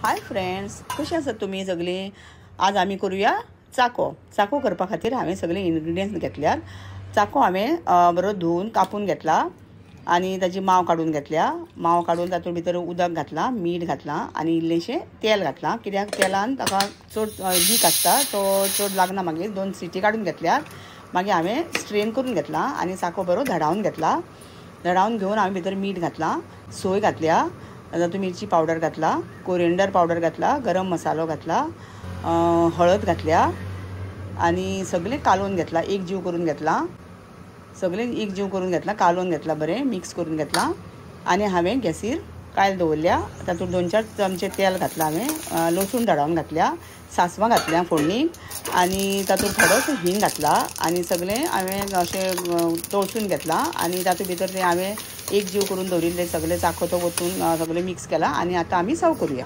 Hi friends, कशी आसात तुमी सगळीं? आज आमी करूया चाको. चाको करपा खातीर हांवें सगळे इन्ग्रिडियंट्स घेतल्यात. चाको हांवें बरो धुवन कापून घेतला आनी ताची माव काडून घेतल्या. माव काडून तातूंत भितर उदक घातलां, मीठ घातलां आनी इल्लेंशें तेल घातलां. कित्याक तेलान ताका चड वीक आसता, तो चड लागना. मागीर 2 सिटी काडून घेतल्यात. मागीर हांवें स्ट्रेन करून घेतला आनी चाको बरो धडावन घेतला. धडावन घेवन हांवें भितर मीठ घातलां, सोय घातल्या, तातूंत मिरची पावडर घातला, कोरिएंडर पावडर घातला, गरम मसालो घातला, हळद घातल्या आनी सगळें कालोवन घेतला, एक जीव करून घेतला. सगळें एक जीव करून घेतला, कालोवन घेतला, बरें मिक्स करून घेतला. आनी हांवें गॅसीर कायल दवरल्या, तातूंत 2-4 चमचे तेल घातलां हांवें, लसूण धडावन घातल्या, सांसवां घातल्या फोडणीक आनी तातूंत थोडोसो हिंग घातला आनी सगळें हांवें अशें तळसून घेतलां. आनी तातूंत भितर तें हांवें एक जीव करून दवरिल्लें सगळें चाको तो वतून सगळें मिक्स केलां आनी आतां आमी सर्व करूया.